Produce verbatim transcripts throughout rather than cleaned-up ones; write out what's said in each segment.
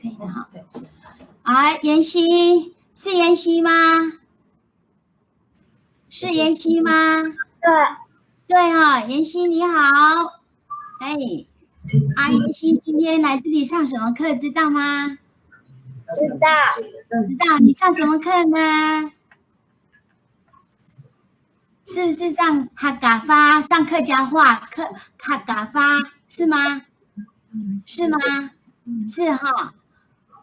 可以了哈。啊，妍希，是妍希吗？是妍希吗？对。对哈，妍希你好。哎，啊，妍希今天来这里上什么课，知道吗？知道。知道，你上什么课呢？是不是上客家话，上客家话，客，客家话，是吗？是吗？是哈。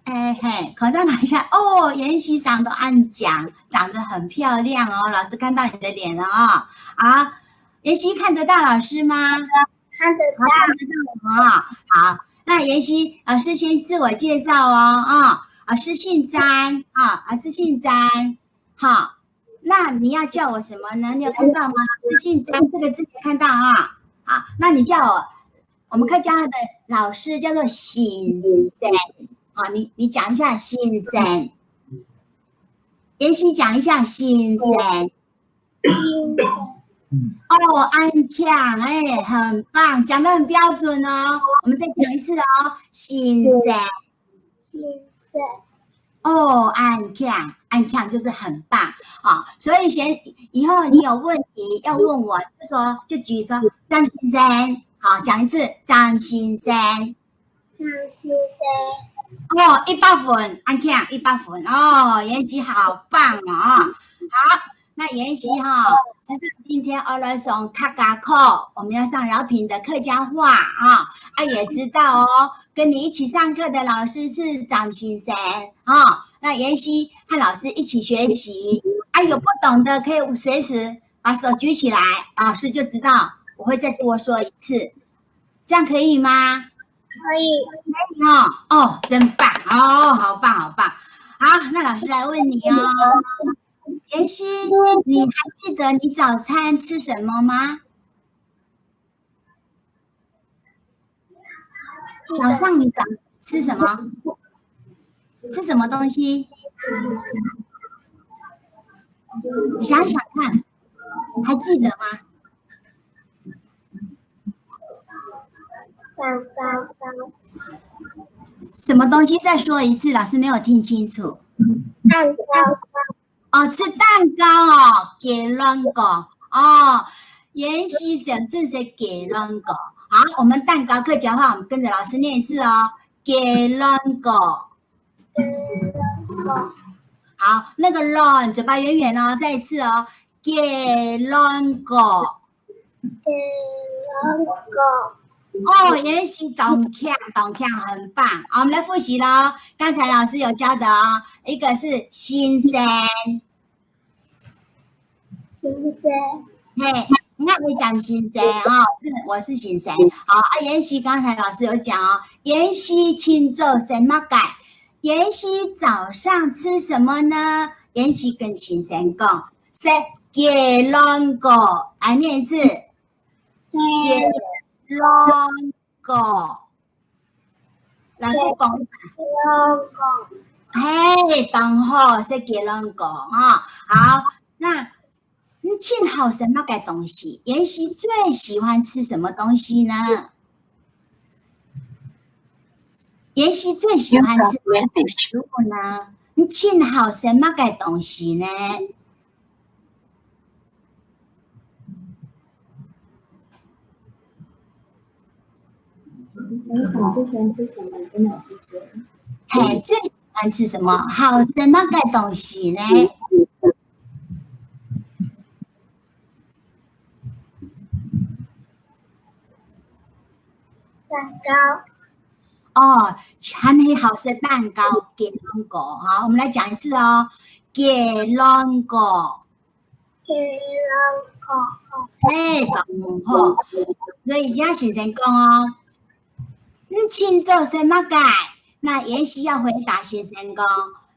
哎，嘿，口罩拿一下。哦，妍希长得恁靚，长得很漂亮哦，老师看到你的脸了哦。啊，妍希看得到老师吗？看得到。好，看得到哦。好，那妍希，老师先自我介绍哦，啊，老师姓詹，啊，老师姓詹，哈。那你要叫我什么呢？你有看到吗？老师姓詹这个字，你有看到啊？好，那你叫我，我们客家话的老师叫做先生，好，你，你讲一下先生，妍希讲一下先生。哦，恁慶，哎，很棒，讲得很标准哦。我们再讲一次哦，先生。先生。哦，恁慶，恁慶就是很棒啊。所以先，以后你有问题要问我，就说，就举手，詹先生。好，讲一次，詹先生。詹先生。哦，一百分，恁慶，一百分。哦，妍希好棒哦。好，那妍希哈，知道今天要来上客家课，我们要上饶平的客家话啊，啊，也知道哦，跟你一起上课的老师是詹先生哦。那妍希和老师一起学习，啊，有不懂的可以随时把手举起来，老师就知道，我会再多说一次，这样可以吗？可以。可以哦，哦，真棒哦，好棒，好棒。好，那老师来问你哦，妍希，你还记得你早餐吃什么吗？早上你早吃什么？吃什么东西？想想看，还记得吗？什么东西？再说一次，老师没有听清楚。蛋糕糕。哦，吃蛋糕哦，雞卵糕。哦，妍希早餐食雞卵糕。好，我们蛋糕客家话，我们跟着老师念一次哦，雞卵糕。好，那个卵嘴巴圆圆哦，再一次哦，雞卵糕。雞卵糕。哦，妍希當慶，當慶，很棒。好，我们来复习咯。刚才老师有教的哦，一个是先生，先生。嘿，你看我讲先生哦，是，我是先生。好，啊，妍希刚才老师有讲哦，妍希清早食么个？妍希早上吃什么呢？妍希跟先生讲，食鸡卵糕，来念一次，鸡卵糕。 来，我讲。嘿，当好，食鸡卵糕哈。好，那你最好食么个东西？妍希最喜欢吃什么东西呢？妍希最喜欢吃什么食物呢？你最好食么个东西呢？ 你想想最喜欢吃什么，你跟老师说。嘿，最喜欢吃什么？好食么个东西呢？蛋糕。哦，还是好食蛋糕，鸡卵糕。好，我们来讲一次哦，鸡卵糕。 鸡卵糕。嘿，当好。所以也先生讲哦，你清早食么个？那妍希要回答先生讲，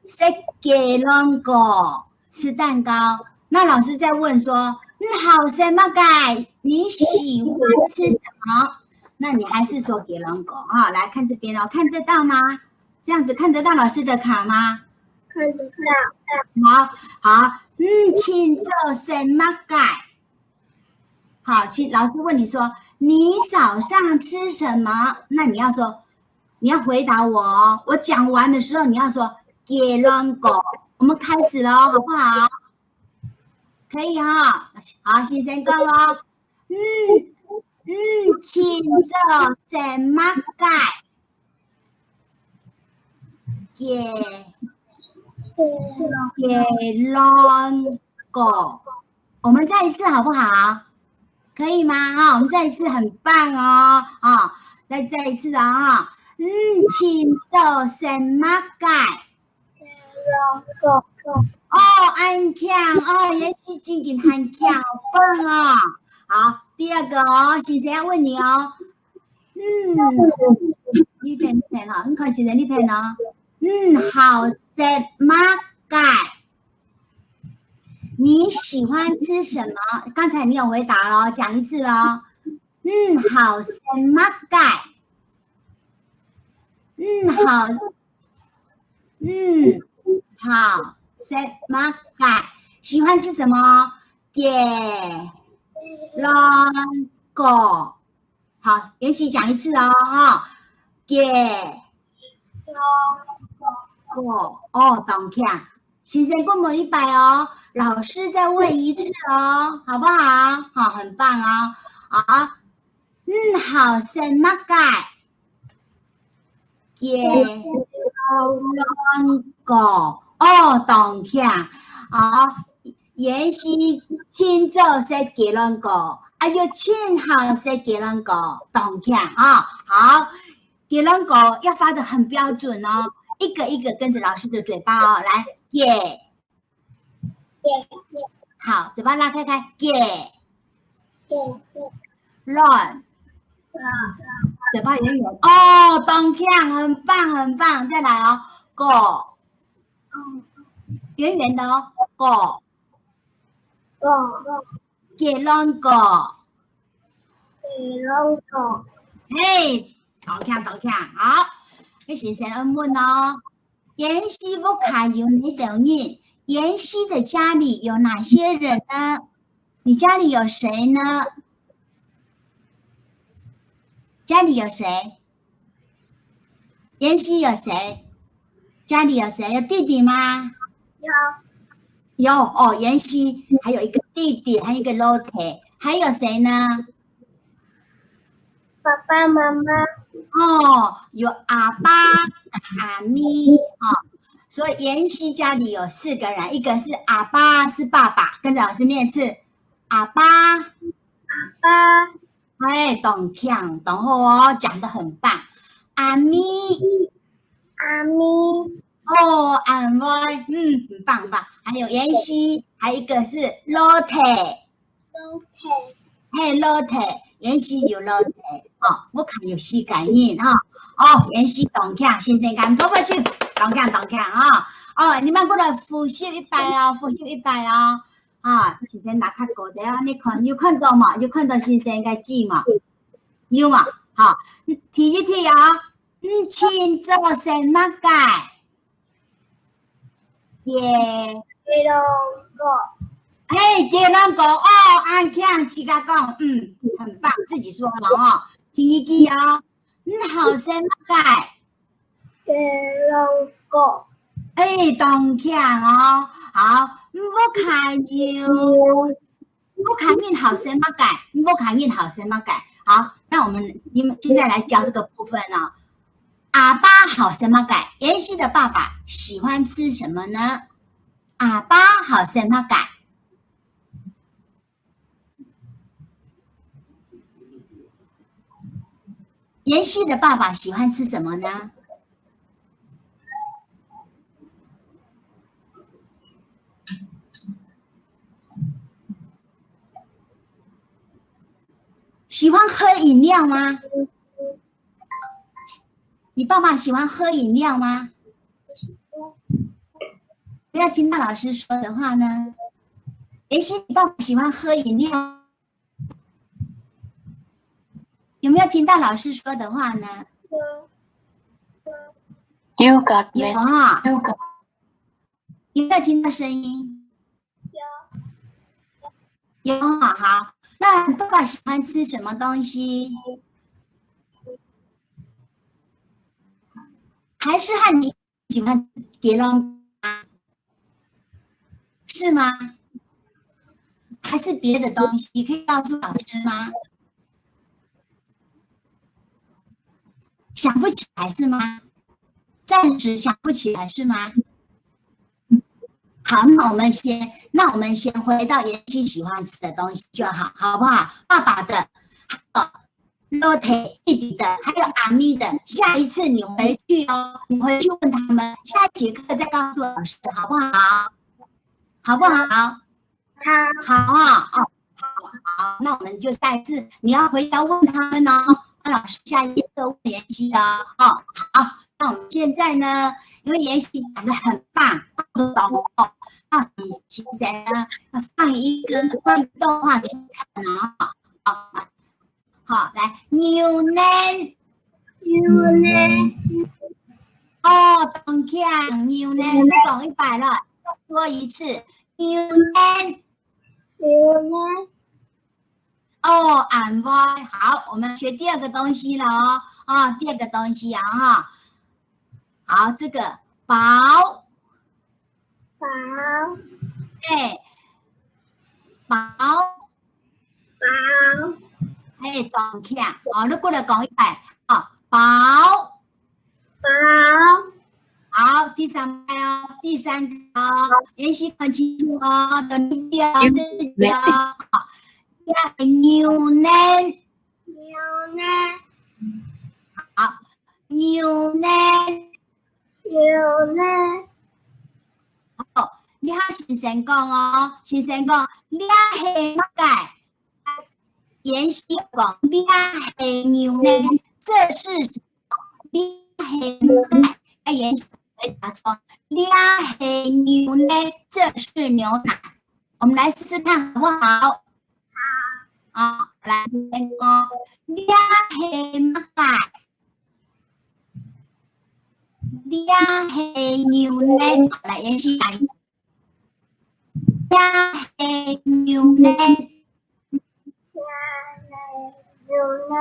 食鸡卵糕，吃蛋糕。那老师再问说，你好食么个？你喜欢吃什么？那你还是说鸡卵糕哈。来看这边哦，看得到吗？这样子看得到老师的卡吗？看得到。好，好，你清早食么个？好，其，老师问你说，你早上吃什么？那你要说，你要回答我哦。我讲完的时候，你要说雞卵糕。我们开始了哦，好不好？可以哈。好，先生讲咯。嗯，嗯，清早食麼个？雞，雞卵糕。我们再一次好不好？可以吗？哈，我们再一次，很棒哦。啊，再再一次哦。哈。嗯，清早食麼个？雞卵糕。哦，恁慶哦，也是真个很慶，好棒哦。好，第二个哦，先生要问你哦。嗯，你片你片哦，你看先生你片哦。嗯，好食麼个？你喜欢吃什么？刚才你有回答咯，讲一次咯。嗯，好食麼个？嗯，好，嗯，好食麼个？喜欢吃什么？雞卵糕。好，妍希讲一次哦，哈。雞卵糕。哦，當慶。先生，再问一摆哦，老师再问一次哦，好不好？好，很棒哦。好，嗯，好食麼个？雞卵糕。哦，當慶。哦， 也是清早食雞卵糕，啊，又盡好食雞卵糕，當慶啊。好，雞卵糕要發得很標準哦，一個一個跟著老師的嘴巴哦，來，雞。好，嘴巴拉開開，雞。卵。嘴巴圓圓。哦，當慶，很棒，很棒。再來哦，糕。圆圆的哦，糕。糕。雞卵糕。雞卵糕。嘿，當慶，當慶。好，該先生愛問哦。妍希屋下有幾多人？妍希的家裡有哪些人呢？你家裡有誰呢？家裡有誰？妍希有誰？家裡有誰？有弟弟嗎？有。有哦，妍希還有一個弟弟，還有一個老弟，還有誰呢？爸爸媽媽。哦，有阿爸、阿咪哦，所以妍希家裡有四個人，一個是阿爸，是爸爸，跟著老師念一次，阿爸。阿爸。哎，當慶，當好哦，講得很棒。阿咪。阿咪。哦，恁會，嗯，很棒，很棒。還有妍希，還有一個是老弟。老弟。嘿，老弟，妍希有老弟，哦，屋下有四個人，哈。哦，妍希當慶，先生講多謝，當慶，當慶，哈。哦，你們過來複習一擺哦，複習一擺哦。啊，先生拿較高个啊，你看，有看著無？有看著先生个字無？有無？好，第一題啊，你清早食麼个？雞。雞卵糕。嘿，雞卵糕哦，恁慶自家講，嗯，很棒，自己說了哦。第二題哦，你好食麼个？雞卵糕。哎，當慶哦。好，你屋下有，你屋下人好食麼个？你屋下人好食麼个？好，那我們，你們現在來教這個部分哦。阿爸好食麼个？妍希的爸爸喜歡吃什麼呢？阿爸好食麼个？ 妍希的爸爸喜歡吃什麼呢？喜歡喝飲料嗎？你爸爸喜歡喝飲料嗎？不要聽到老師說的話呢？妍希，你爸爸喜歡喝飲料？ 有沒有聽到老師說的話呢？有。有个咩？有啊。有个。有沒有聽到聲音？有。有啊，好。那爸爸喜歡吃什麼東西？還是和你喜歡的東西，是嗎？還是別的東西可以告訴老師嗎？想不起來是嗎？暫時想不起來是嗎？好，那我們先，那我們先回到妍希喜歡吃的東西就好，好不好？爸爸的，還有肉體弟弟的，還有阿咪的。下一次你回去哦，你回去問他們，下一節課再告訴老師，好不好？好不好？好。好啊，哦，好，好，那我們就下一次你要回家問他們哦。那老師下一節課問妍希哦。哦，好，那我們現在呢，因為妍希講得很棒，都懂哦。那我們現在呢，放一個，放一個動畫給你看哦。好，好，來，牛奶。牛奶。哦，當強，牛奶，再講一擺了，再說一次，牛奶。牛奶。哦，恁會。好，我們學第二個東西了哦。哦，第二個東西啊，哈。好，這個包。包。哎，包。包。哎，當強。哦，你過來講一擺。哦，包。包。好，第三個哦，第三個哦，妍希看清楚哦，等你哦，這個哦。這係牛奶。牛奶。好，牛奶。牛奶。好，你好，先生講哦，先生講，這係麼个？ 妍希講，這係牛奶，這是什麼？這係麼个？哎，妍希回答說，這係牛奶，這是牛奶。我們來試試看好不好？好。啊，來，先講，這係麼个？這係牛奶。來，妍希講一次。 這係牛奶。這係牛奶。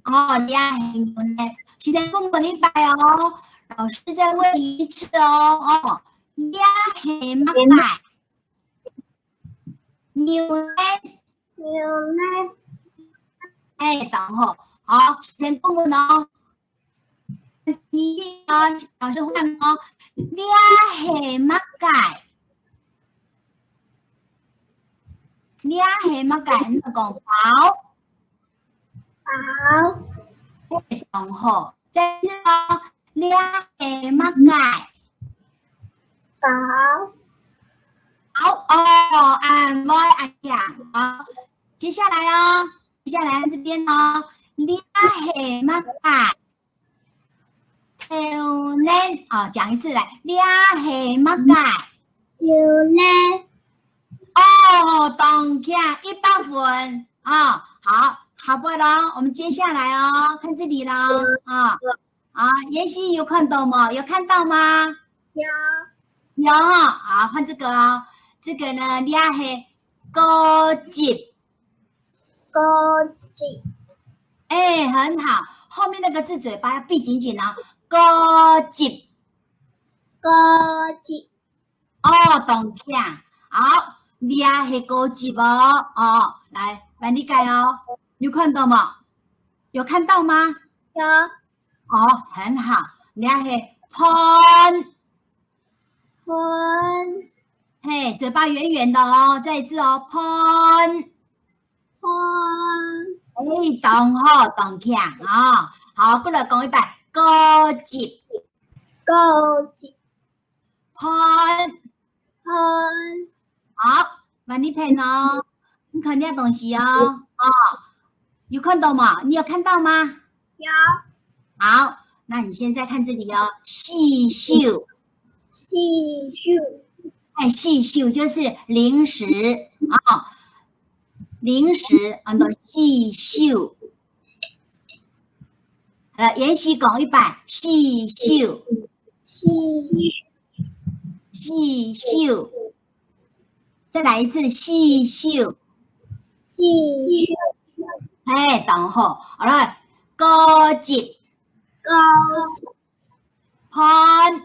哦，這係牛奶。現在問問一擺哦，老師再問一次哦。哦，這係麼个？牛奶。牛奶。哎，等好。好，先問問哦。 你哦，老師問哦，這係麼个？這係麼个？你講包。包。哎，當好。再一次哦，這係麼个？包。好哦，恁會恁強哦。接下來哦，接下來這邊哦，這係麼个？ 豆奶，哦，講一次來，這係麼个？豆奶。哦，當強，一百分。哦，好，好不了，我們接下來哦，看這裡了，啊、啊，妍希有看到嗎？有看到嗎？有。有哈，好，換這個哦，這個呢，這係果汁。 果汁。哎，很好，後面那個字嘴巴要閉緊緊哦。果汁。果汁。哦，當強。好，這係果汁哦。哦，來，換你解哦。有看到嗎？有看到嗎？有。哦，很好，這係飯。飯。嘿，嘴巴圓圓的哦，再一次哦，飯。 飯。哎，當好，當強哦。好，過來講一擺，果汁。果汁。飯。飯。好，換你片哦。你看這東西哦，哦，有看到嗎？你有看到嗎？有。好，那你現在看這裡哦，四秀。四秀。哎，四秀就是零食啊。 零食，安到四秀。呃，妍希講一擺，四秀。四秀。四秀。再來一次，四秀。四秀。嘿，當好。好了，果汁。飯，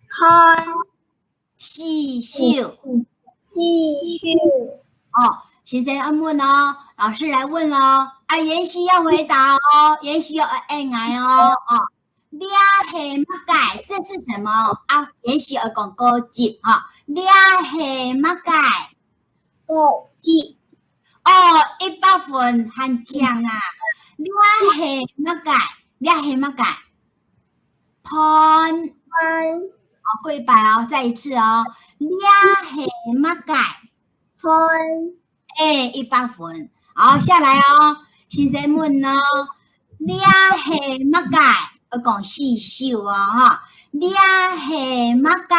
飯，洗手。洗手。哦，先生愛問哦，老師來問哦，啊，妍希要回答哦，妍希要愛應𠊎哦，哦，這係麼个？這是什麼？啊，妍希愛講果汁哈，這係麼个？果汁。哦，一百分，還強啊！這係麼个？這係麼个？飯。飯。好，過一擺哦，再一次哦，這係麼个？飯。哎，一百分。好，下來哦，先生問哦，這係麼个？愛講洗手哦，哈，這係麼个？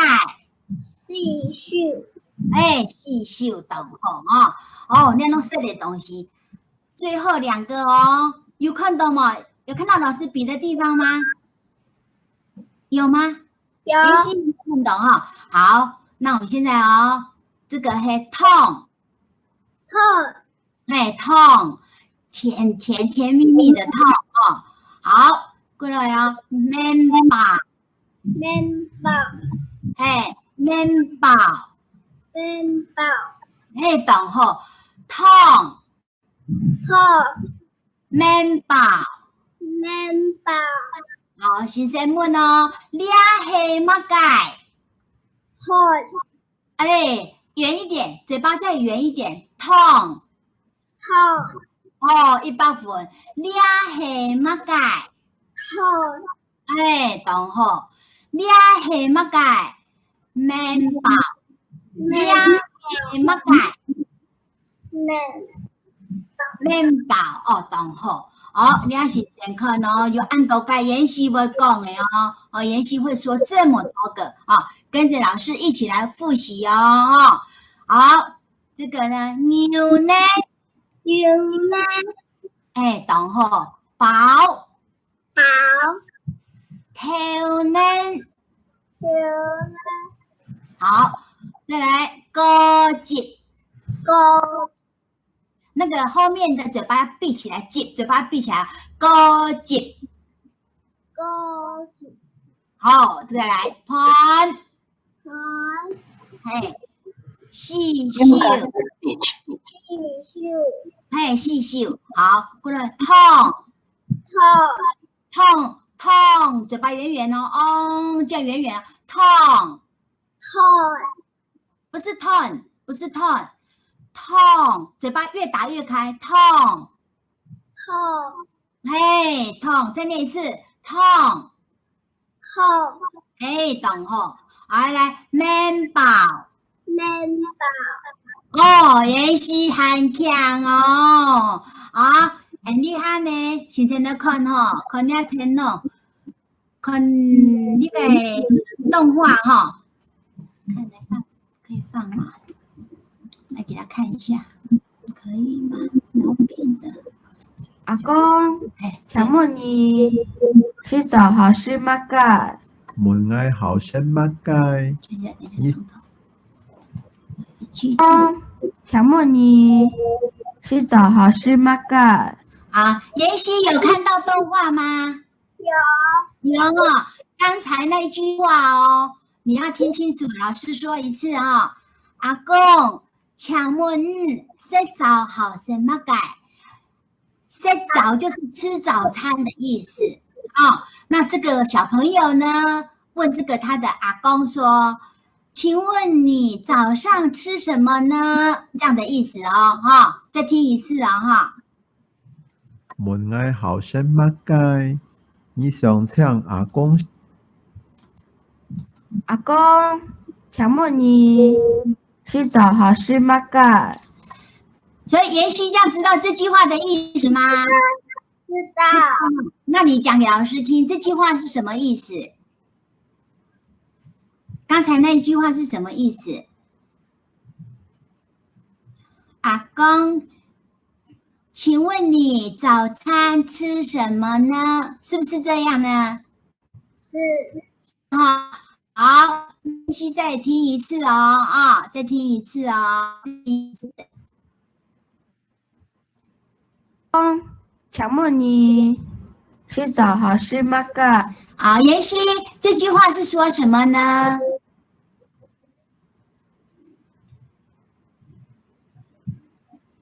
洗手。哎，洗手當好哦。哦，你攏識个東西。最後兩個哦，有看到嗎？有看到老師比的地方嗎？有嗎？有。有看到哈。好，那我們現在哦，這個係糖。糖。哎，糖，甜甜甜蜜蜜的糖哦。好，過來哦，麵包。麵包。嘿，麵包。麵包。嘿，當好，糖。糖。麵包。麵包。好，先生問哦，這係麼个？飯。哎，圓一點，嘴巴再圓一點，糖。糖。哦，一百分。這係麼个？糖。哎，當好。這係麼个？麵包。這係麼个？麵。麵包，哦，當好。哦，你愛先先看哦，有恁多个妍希會講个哦，哦，妍希會說這麼多個，哦，跟著老師一起來複習哦，哦。好，這個呢，牛奶。牛奶。哎，當好，包。包。豆奶。豆奶。好，再來，果汁。果汁。那個後面的嘴巴要閉起來，汁，嘴巴閉起來，果汁。果汁。好，再來，飯。飯。嘿，洗手。洗手。嘿，洗手。好，過來，糖。糖。糖，糖，嘴巴圓圓哦，哦，這樣圓圓，糖。糖。不是糖，不是糖，糖，嘴巴越打越開，糖。糖。嘿，糖，再念一次，糖。糖。嘿，當好。好，來，麵包。麵包。哦，也是很強哦。啊，很厲害呢，先生來看吼，看你个天哦。 看那個動畫哈，看來放，可以放嗎？來給他看一下，可以嗎？那邊的。阿公，哎，請問你食朝好食麼个？問𠊎好食麼个？等一下，等一下，重頭。一句。阿公，請問你食朝好食麼个？啊，妍希有看到動畫嗎？ 有。有哦，剛才那句話哦，你要聽清楚，老師說一次哦。阿公，請問你食朝好食麼个？食朝就是吃早餐的意思哦。那這個小朋友呢，問這個他的阿公說：「請問你早上吃什麼呢？」這樣的意思哦，哈，再聽一次哦，哈。 問𠊎好食麼个？你想請阿公。阿公，請問你食朝好食麼个？所以妍希這樣知道這句話的意思嗎？知道。知道。那你講給老師聽，這句話是什麼意思？剛才那句話是什麼意思？阿公， 請問你早餐吃什麼呢？是不是這樣呢？是。好，好，妍希再聽一次哦，啊，再聽一次哦，再聽一次。請問你食朝好食麼个？好，妍希，這句話是說什麼呢？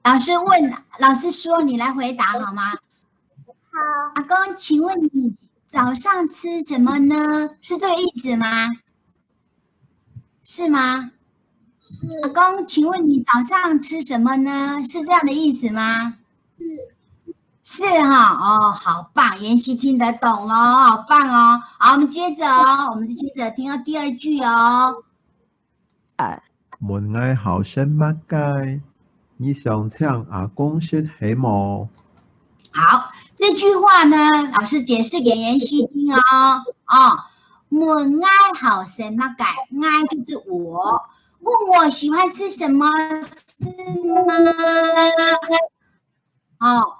老師問，老師說，你來回答好嗎？好。阿公，請問你早上吃什麼呢？是這個意思嗎？是嗎？是。阿公，請問你早上吃什麼呢？是這樣的意思嗎？是。是哈，哦，好棒，妍希聽得懂哦，好棒哦。好，我們接著哦，我們接著聽到第二句哦。問𠊎好食麼个？你想請阿公食係無？好，這句話呢，老師解釋給妍希聽哦。哦，問𠊎好食麼个？𠊎就是我。問我喜歡吃什麼，是嗎？哦，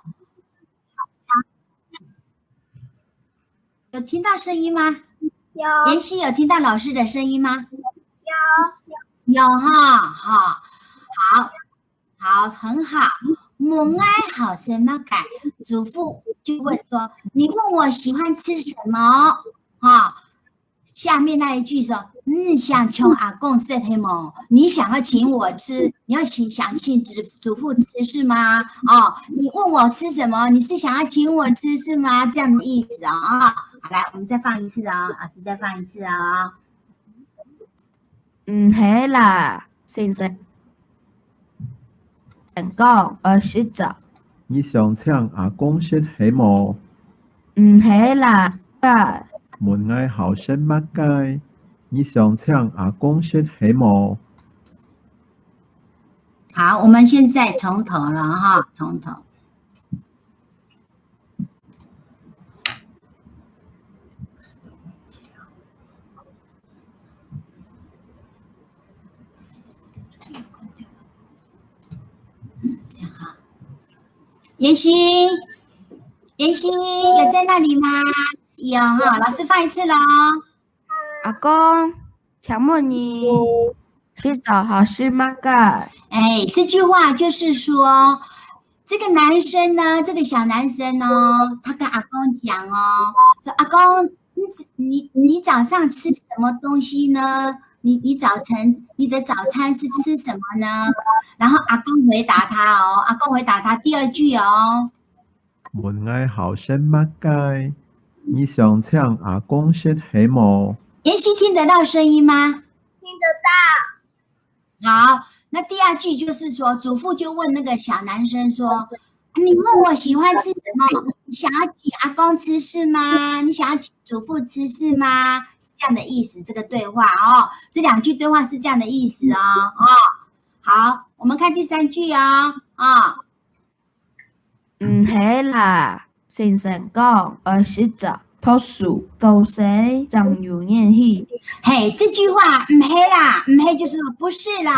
有聽到聲音嗎？有。妍希有聽到老師的聲音嗎？有。有哈，哈，好，好，很好。問𠊎好食麼个？祖父就問說：「你問我喜歡吃什麼？」哈，下面那一句說：「你想請阿公食係無？」你想要請我吃，你要請，想請祖，祖父吃是嗎？哦，你問我吃什麼？你是想要請我吃是嗎？這樣的意思哦。啊，好，來，我們再放一次哦，老師再放一次哦。毋係啦，先生講愛食朝。你想請阿公食係無？毋係啦，問𠊎好食麼个？你想請阿公食係無？好，我們現在從頭了哈，從頭。嗯，這樣哈。妍希，妍希，有在那裡嗎？有哈，老師放一次囉。阿公，請問你食朝好食麼个？哎，這句話就是說，這個男生呢，這個小男生哦，他跟阿公講哦，說：「阿公，你，你，你早上吃什麼東西呢？你，你早晨，你的早餐是吃什麼呢？」然後阿公回答他哦，阿公回答他第二句哦。問𠊎好食麼个？你想請阿公食係無？妍希聽得到聲音嗎？聽得到。好，那第二句就是說，祖父就問那個小男生說：「你問我喜歡吃什麼？你想要請阿公吃是嗎？你想要請祖父吃是嗎？」是這樣的意思，這個對話哦，這兩句對話是這樣的意思哦。哦，好，我們看第三句哦。啊，毋係啦，先生講愛食朝，讀書、做事正有元氣。嘿，這句話，毋係啦，毋係就是說不是啦。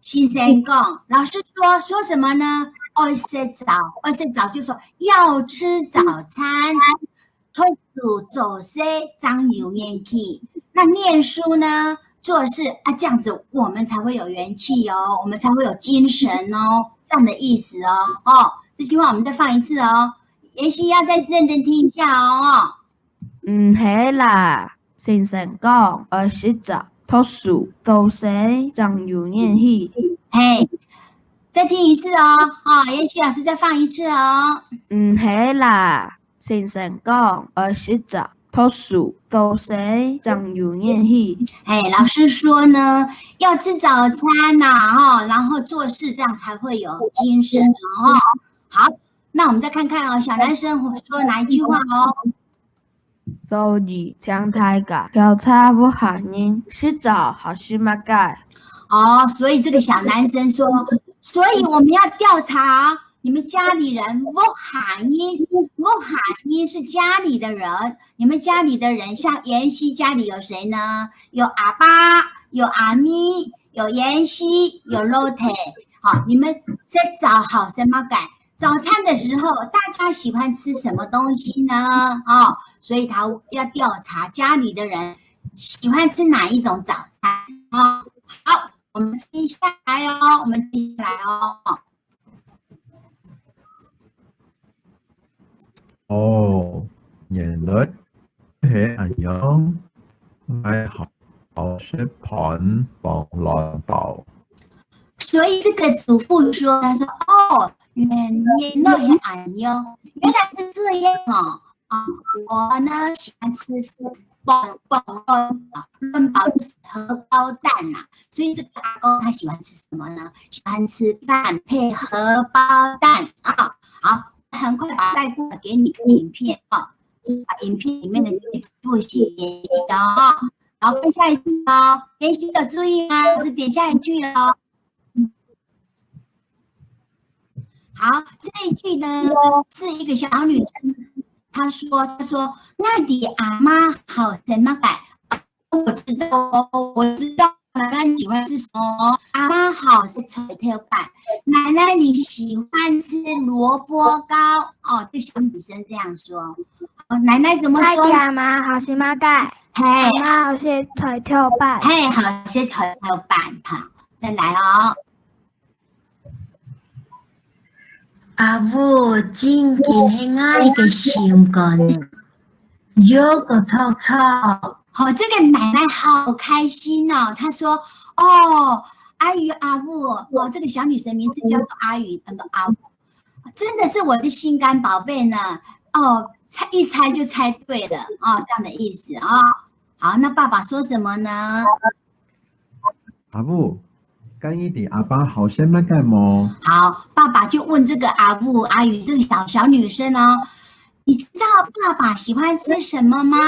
先生講，老師說，說什麼呢？愛食朝，愛食朝就說要吃早餐。讀書做事正有元氣。那念書呢，做事啊，這樣子我們才會有元氣哦，我們才會有精神哦，這樣的意思哦。哦，這句話我們再放一次哦，妍希要再認真聽一下哦。毋係啦，先生講愛食朝，讀書、做事正有元氣。嘿，再聽一次哦。哦，妍希老師再放一次哦。毋係啦，先生講愛食朝，讀書、做事正有元氣。嘿，老師說呢，要吃早餐吶，哦，然後做事這樣才會有精神哦。好，那我們再看看哦，小男生說哪一句話哦？所以，請大家調查屋下人食朝好食麼个。哦，所以這個小男生說，所以我們要調查你們家裡人，屋下人，屋下人是家裡的人，你們家裡的人，像妍希家裡有誰呢？有阿爸，有阿姆，有妍希，有老弟。好，你們食朝好食麼个？早餐的時候，大家喜歡吃什麼東西呢？哦，所以他要調查家裡的人喜歡吃哪一種早餐。哦，好，我們接下來哦，我們接下來哦。 哦，原來係恁樣，𠊎好，好食飯傍卵包。所以這個祖父說，他說：「哦，原，原來係恁樣，原來是這樣哦。」啊，我呢，喜歡吃傍，傍卵包，卵包就是荷包蛋呐，所以這個阿公他喜歡吃什麼呢？喜歡吃飯配荷包蛋啊。好，很快把它帶過來給你看影片哦，把影片裡面的這個做一些演習哦。好，看下一句哦，練習有注意嗎？是點下一句哦。 好，這一句呢，是一個小女生，她說，她說，「𠊎知阿媽好食麼个。」我知道哦，我知道奶奶你喜歡吃什麼。阿媽好食菜頭粄，奶奶你喜歡吃蘿蔔糕。哦，對小女生這樣說。哦，奶奶怎麼說？阿媽好食麼个？嘿，阿媽好食菜頭粄。嘿，好食菜頭粄。好，再來哦。 阿母，真經係𠊎个心肝呢，有个著著。好，這個奶奶好開心哦，她說：「哦，阿魚阿母，哦，這個小女生名字叫做阿魚，叫做阿母，真的是我的心肝寶貝呢。」哦，猜，一猜就猜對了，哦，這樣的意思哦。好，那爸爸說什麼呢？ 阿母，該你知阿爸好食麼个無？好，爸爸就問這個阿母，阿魚，這個小，小女生哦，「你知道爸爸喜歡吃什麼嗎？」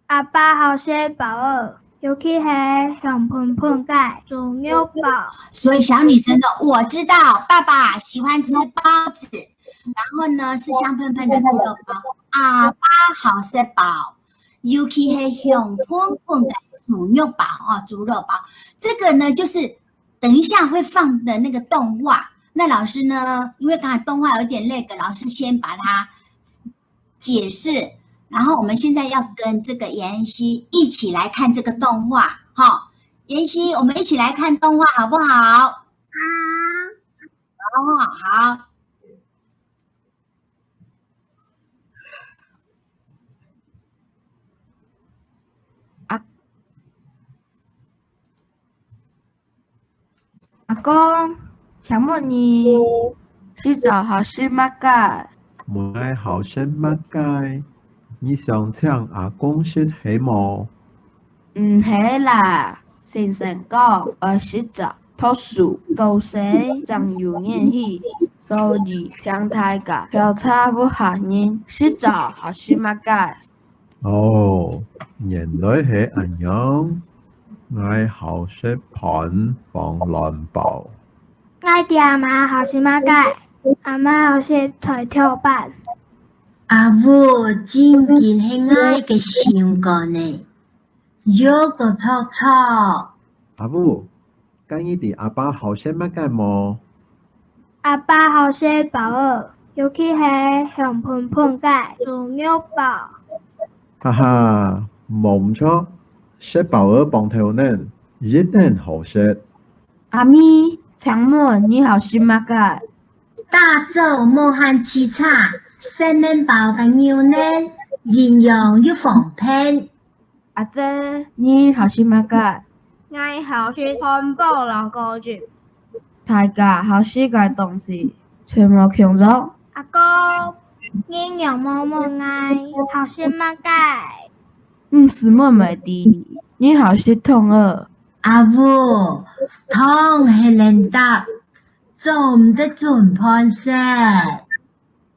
阿爸好食包仔，尤其係香噴噴个豬肉包。所以小女生說：「我知道，爸爸喜歡吃包子，然後呢，是香噴噴的豬肉包。阿爸好食包，尤其係香噴噴个豬肉包哦，豬肉包。」這個呢，就是等一下會放的那個動畫。那老師呢，因為剛才動畫有點那個，老師先把它解釋，然後我們現在要跟這個妍希一起來看這個動畫，哈。妍希，我們一起來看動畫好不好？好。哦，好。 阿，阿公，請問你食朝好食麼个？𠊎好食麼个？你想請阿公食係無？ 毋係啦，先生講愛食朝、讀書、做事正有元氣，所以請大家調查屋下人食朝好食麼个。哦，原來係恁樣。𠊎好食飯傍卵包。𠊎知阿媽好食麼个，阿媽好食菜頭粄。阿母，真經係𠊎个心肝呢。 有个著著。阿母，該你知阿爸好食麼个無？阿爸好食包仔，尤其係香噴噴个豬肉包。哈哈，無毋著，食包仔傍豆奶，一等好食。阿咪，請問你好食麼个？打早無閒洎杈，食麵包个牛奶，營養又方便。 阿姊，你好食麼个？𠊎好食漢堡摎果汁。大家好食个東西，全無共樣。阿公，你仰無問𠊎好食麼个？毋使問乜知，你好食糖仔。阿母，糖係零嗒，做毋得準飯食。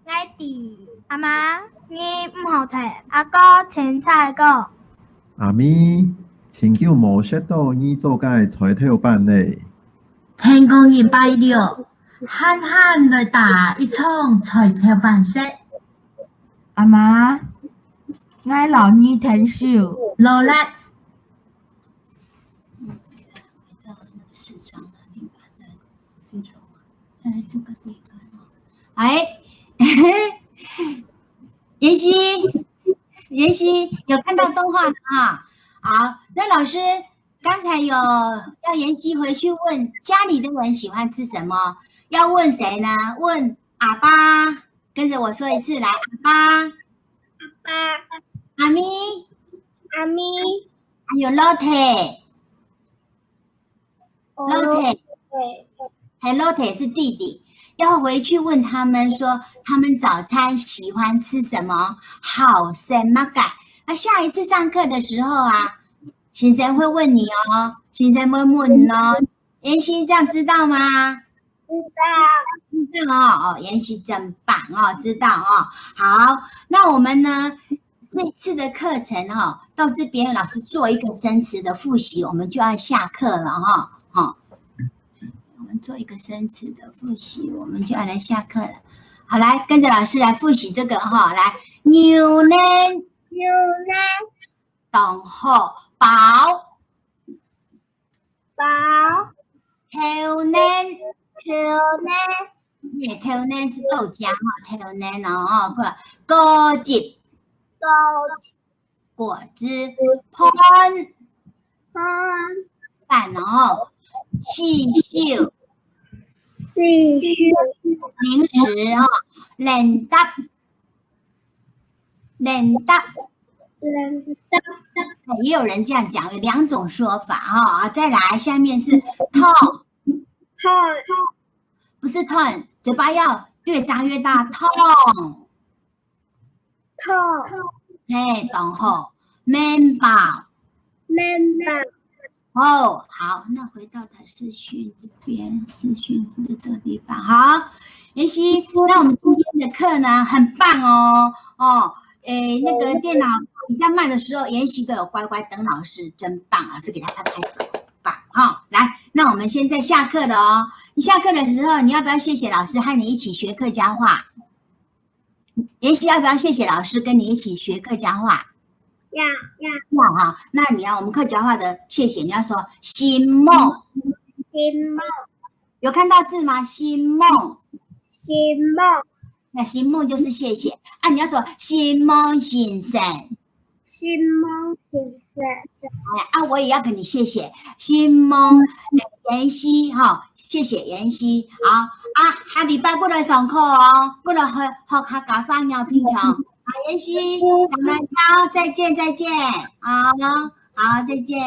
𠊎知，阿媽，你毋好聽阿哥清采講。阿咪，盡久無食著你做个菜頭粄咧。天光日拜六，閒閒來打一場菜頭粄食。阿媽，𠊎摎你𢯭手。勞力。嗯，回到那個視窗那裡吧，在視窗。 哎，这个地方哦。哎，妍希，妍希，有看到动画了啊？好，那老师刚才有要妍希回去问家里的人喜欢吃什么，要问谁呢？问阿爸，跟着我说一次，来，阿爸、阿爸、阿咪、阿咪，还有老弟。老弟，还有老弟是弟弟，要回去问他们说他们早餐喜欢吃什么，好食么个。那下一次上课的时候啊，先生会问你哦，先生会问哦。妍希，这样知道吗？知道。知道哦，哦，妍希真棒哦，知道哦。好，那我们呢，这次的课程哦，到这边老师做一个生词的复习，我们就要下课了哈。好，我们做一个生词的复习，我们就要来下课了。好，来，跟着老师来复习这个哈。来，牛奶，牛奶，当好，包，包，豆奶，豆奶，哎，豆奶是豆浆哈，豆奶哦，果汁，果汁，果汁，饭，饭，饭哦，洗手，洗手，零食哦，零嗒，零嗒，零嗒，也有人这样讲，有两种说法哈。再来，下面是痛，痛，不是痛，嘴巴要越张越大，痛。 痛，嘿，当好，面包，面包。哦，好，那回到台视讯这边，视讯是这个地方。好，妍希，那我们今天的课呢，很棒哦。哦，诶，那个电脑比较慢的时候，妍希都有乖乖等老师，真棒，老师给他拍拍手，棒哈。来，那我们现在下课了哦。你下课的时候，你要不要谢谢老师和你一起学客家话？ 妍希要不要谢谢老师跟你一起学客家话？要，要。要啊，那你要我们客家话的谢谢，你要说心梦。心梦。有看到字吗？心梦。心梦。那心梦就是谢谢啊，你要说心梦先生。心梦先生。哎，啊，我也要跟你谢谢，心梦，哎，妍希哈，谢谢妍希。好啊，下礼拜过来上课哦，过来学，学客家话，你要平常。好，妍希，长兰飘，再见，再见。好，好，再见。